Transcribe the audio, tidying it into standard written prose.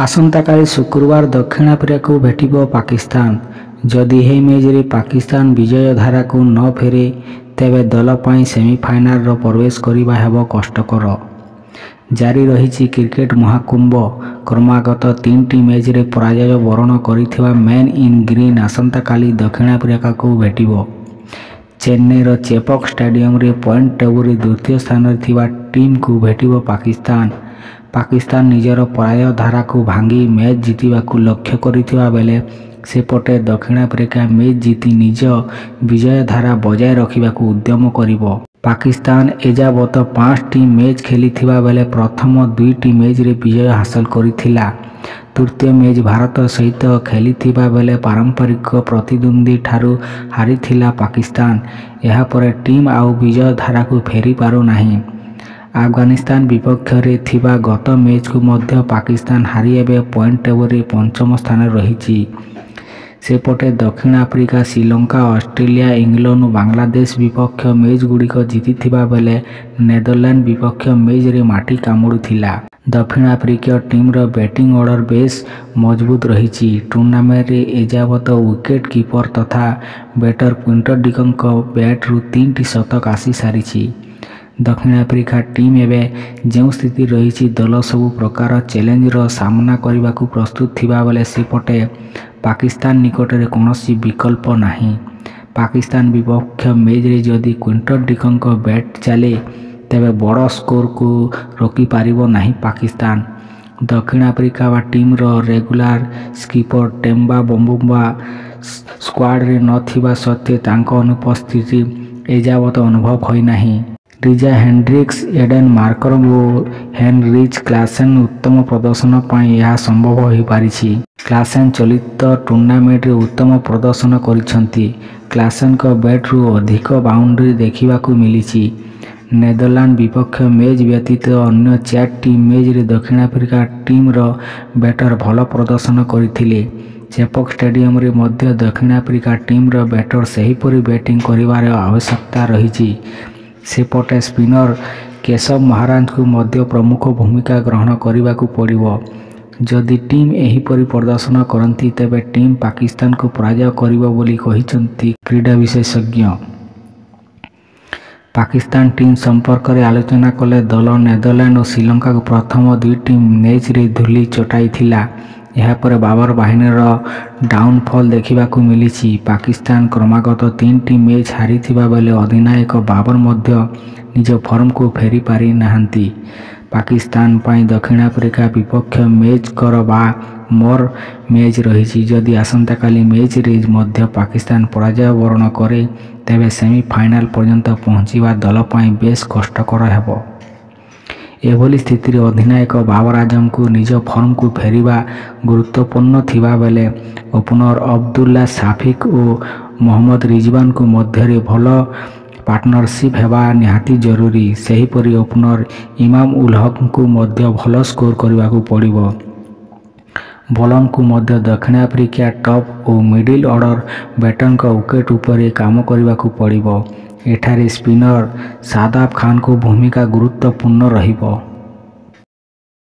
ଆସନ୍ତାକାଲି ଶୁକ୍ରବାର ଦକ୍ଷିଣ ଆଫ୍ରିକାକୁ ଭେଟିବ ପାକିସ୍ତାନ। ଯଦି ଏହି ମ୍ୟାଚରେ ପାକିସ୍ତାନ ବିଜୟ ଧାରାକୁ ନ ଫେରେ ତେବେ ଦଳ ପାଇଁ ସେମିଫାଇନାଲର ପ୍ରବେଶ କରିବା ହେବ କଷ୍ଟକର। ଜାରି ରହିଛି କ୍ରିକେଟ ମହାକୁମ୍ଭ। କ୍ରମାଗତ ତିନିଟି ମ୍ୟାଚରେ ପରାଜୟ ବରଣ କରିଥିବା ମେନ୍ ଇନ୍ ଗ୍ରୀନ୍ ଆସନ୍ତାକାଲି ଦକ୍ଷିଣ ଆଫ୍ରିକାକୁ ଭେଟିବ। ଚେନ୍ନାଇର ଚେପକ୍ ଷ୍ଟାଡିୟମରେ ପଏଣ୍ଟ ଟେବୁଲରେ ଦ୍ୱିତୀୟ ସ୍ଥାନରେ ଥିବା ଟିମକୁ ଭେଟିବ ପାକିସ୍ତାନ। ପାକିସ୍ତାନ ନିଜର ପରାଜୟ ଧାରାକୁ ଭାଙ୍ଗି ମ୍ୟାଚ୍ ଜିତିବାକୁ ଲକ୍ଷ୍ୟ କରିଥିବା ବେଳେ ସେପଟେ ଦକ୍ଷିଣ ଆଫ୍ରିକା ମ୍ୟାଚ୍ ଜିତି ନିଜ ବିଜୟ ଧାରା ବଜାୟ ରଖିବାକୁ ଉଦ୍ୟମ କରିବ। ପାକିସ୍ତାନ ଏଯାବତ 5ଟି ମ୍ୟାଚ୍ ଖେଳିଥିବା ବେଳେ ପ୍ରଥମ 2ଟି ମ୍ୟାଚରେ ବିଜୟ ହାସଲ କରିଥିଲା। ତୃତୀୟ ମ୍ୟାଚ୍ ଭାରତ ସହିତ ଖେଳିଥିବା ବେଳେ ପାରମ୍ପରିକ ପ୍ରତିଦ୍ୱନ୍ଦ୍ୱୀଠାରୁ ହାରିଥିଲା ପାକିସ୍ତାନ। ଏହାପରେ ଟିମ୍ ଆଉ ବିଜୟ ଧାରାକୁ ଫେରିପାରୁନାହିଁ। ଆଫଗାନିସ୍ତାନ ବିପକ୍ଷରେ ଥିବା ଗତ ମ୍ୟାଚକୁ ମଧ୍ୟ ପାକିସ୍ତାନ ହାରି ଏବେ ପଏଣ୍ଟ ଟେବୁଲରେ ପଞ୍ଚମ ସ୍ଥାନରେ ରହିଛି। ସେପଟେ ଦକ୍ଷିଣ ଆଫ୍ରିକା ଶ୍ରୀଲଙ୍କା, ଅଷ୍ଟ୍ରେଲିଆ, ଇଂଲଣ୍ଡ ଓ ବାଂଲାଦେଶ ବିପକ୍ଷ ମ୍ୟାଚଗୁଡ଼ିକ ଜିତିଥିବା ବେଳେ ନେଦରଲ୍ୟାଣ୍ଡ ବିପକ୍ଷ ମ୍ୟାଚରେ ମାଟି କାମୁଡ଼ିଥିଲା। ଦକ୍ଷିଣ ଆଫ୍ରିକୀୟ ଟିମର ବ୍ୟାଟିଂ ଅର୍ଡର ବେଶ୍ ମଜବୁତ ରହିଛି। ଟୁର୍ଣ୍ଣାମେଣ୍ଟରେ ଏଯାବତ ୱିକେଟ କିପର ତଥା ବ୍ୟାଟର କ୍ୱିଣ୍ଟନ ଡି'କକ୍ଙ୍କ ବ୍ୟାଟରୁ 3ଟି ଶତକ ଆସିସାରିଛି। ଦକ୍ଷିଣ ଆଫ୍ରିକା ଟିମ୍ ଏବେ ଯେଉଁ ସ୍ଥିତିରେ ରହିଛି, ଦଳ ସବୁ ପ୍ରକାର ଚ୍ୟାଲେଞ୍ଜର ସାମନା କରିବାକୁ ପ୍ରସ୍ତୁତ ଥିବା ବେଳେ ସେପଟେ ପାକିସ୍ତାନ ନିକଟରେ କୌଣସି ବିକଳ୍ପ ନାହିଁ। ପାକିସ୍ତାନ ବିପକ୍ଷ ମ୍ୟାଚରେ ଯଦି କ୍ୱିଣ୍ଟନ ଡି'କକ୍ଙ୍କ ବ୍ୟାଟ୍ ଚାଲେ ତେବେ ବଡ଼ ସ୍କୋରକୁ ରୋକିପାରିବ ନାହିଁ ପାକିସ୍ତାନ। ଦକ୍ଷିଣ ଆଫ୍ରିକା ଟିମର ରେଗୁଲାର ସ୍କିପର ଟେମ୍ବା ବଭୁମା ସ୍କ୍ୱାଡରେ ନ ଥିବା ସତ୍ତ୍ୱେ ତାଙ୍କ ଅନୁପସ୍ଥିତି ଏଯାବତ ଅନୁଭବ ହୋଇନାହିଁ। ରିଜା ହେଣ୍ଡ୍ରିକ୍ସ, ଏଡେନ ମାର୍କରମ ଓ ହେନରିଚ୍ କ୍ଲାସେନଙ୍କ ଉତ୍ତମ ପ୍ରଦର୍ଶନ ପାଇଁ ଏହା ସମ୍ଭବ ହୋଇପାରିଛି। କ୍ଲାସେନ ଚଳିତ ଟୁର୍ଣ୍ଣାମେଣ୍ଟରେ ଉତ୍ତମ ପ୍ରଦର୍ଶନ କରିଛନ୍ତି। କ୍ଲାସେନଙ୍କ ବ୍ୟାଟରୁ ଅଧିକ ବାଉଣ୍ଡ୍ରି ଦେଖିବାକୁ ମିଳିଛି। ନେଦରଲ୍ୟାଣ୍ଡ ବିପକ୍ଷ ମ୍ୟାଚ୍ ବ୍ୟତୀତ ଅନ୍ୟ 4ଟି ମ୍ୟାଚରେ ଦକ୍ଷିଣ ଆଫ୍ରିକା ଟିମର ବ୍ୟାଟର ଭଲ ପ୍ରଦର୍ଶନ କରିଥିଲେ। ଚେପକ୍ ଷ୍ଟାଡିୟମରେ ମଧ୍ୟ ଦକ୍ଷିଣ ଆଫ୍ରିକା ଟିମର ବ୍ୟାଟର ସେହିପରି ବ୍ୟାଟିଂ କରିବାର ଆବଶ୍ୟକତା ରହିଛି। ସେପଟେ ସ୍ପିନର କେଶବ ମହାରାଜଙ୍କୁ ମଧ୍ୟ ପ୍ରମୁଖ ଭୂମିକା ଗ୍ରହଣ କରିବାକୁ ପଡ଼ିବ। ଯଦି ଟିମ୍ ଏହିପରି ପ୍ରଦର୍ଶନ କରନ୍ତି ତେବେ ଟିମ୍ ପାକିସ୍ତାନକୁ ପରାଜୟ କରିବ ବୋଲି କହିଛନ୍ତି କ୍ରୀଡ଼ା ବିଶେଷଜ୍ଞ। ପାକିସ୍ତାନ ଟିମ୍ ସମ୍ପର୍କରେ ଆଲୋଚନା କଲେ ଦଳ ନେଦରଲ୍ୟାଣ୍ଡ ଓ ଶ୍ରୀଲଙ୍କାକୁ ପ୍ରଥମ 2ଟି ମ୍ୟାଚରେ ଧୂଳି ଚଟାଇଥିଲା। ଏହାପରେ ବାବର ବାହିନୀର ଡାଉନଫଲ୍ ଦେଖିବାକୁ ମିଳିଛି। ପାକିସ୍ତାନ କ୍ରମାଗତ 3ଟି ମ୍ୟାଚ୍ ହାରିଥିବା ବେଳେ ଅଧିନାୟକ ବାବର ମଧ୍ୟ ନିଜ ଫର୍ମକୁ ଫେରିପାରିନାହାନ୍ତି। ପାକିସ୍ତାନ ପାଇଁ ଦକ୍ଷିଣ ଆଫ୍ରିକା ବିପକ୍ଷ ମ୍ୟାଚ୍ କର ବା ମର ମ୍ୟାଚ୍ ରହିଛି। ଯଦି ଆସନ୍ତାକାଲି ମ୍ୟାଚରେ ମଧ୍ୟ ପାକିସ୍ତାନ ପରାଜୟ ବରଣ କରେ ତେବେ ସେମିଫାଇନାଲ ପର୍ଯ୍ୟନ୍ତ ପହଞ୍ଚିବା ଦଳ ପାଇଁ ବେଶ୍ କଷ୍ଟକର ହେବ। ଏଭଳି ସ୍ଥିତିରେ ଅଧିନାୟକ ବାବର ଆଜମଙ୍କୁ ନିଜ ଫର୍ମକୁ ଫେରିବା ଗୁରୁତ୍ୱପୂର୍ଣ୍ଣ ଥିବା ବେଳେ ଓପନର ଅବଦୁଲ୍ଲା ଶାଫିକ ଓ ମହମ୍ମଦ ରିଜୱାନଙ୍କ ମଧ୍ୟରେ ଭଲ ପାର୍ଟନରସିପ୍ ହେବା ନିହାତି ଜରୁରୀ। ସେହିପରି ଓପନର ଇମାମ-ଉଲ୍-ହକଙ୍କୁ ମଧ୍ୟ ଭଲ ସ୍କୋର କରିବାକୁ ପଡ଼ିବ। ବୋଲରଙ୍କୁ ମଧ୍ୟ ଦକ୍ଷିଣ ଆଫ୍ରିକା ଟପ୍ ଓ ମିଡିଲ ଅର୍ଡର ବ୍ୟାଟରଙ୍କ ୱିକେଟ ଉପରେ କାମ କରିବାକୁ ପଡ଼ିବ। ଏଠାରେ ସ୍ପିନର ଶାଦାବ ଖାନଙ୍କ ଭୂମିକା ଗୁରୁତ୍ୱପୂର୍ଣ୍ଣ ରହିବ।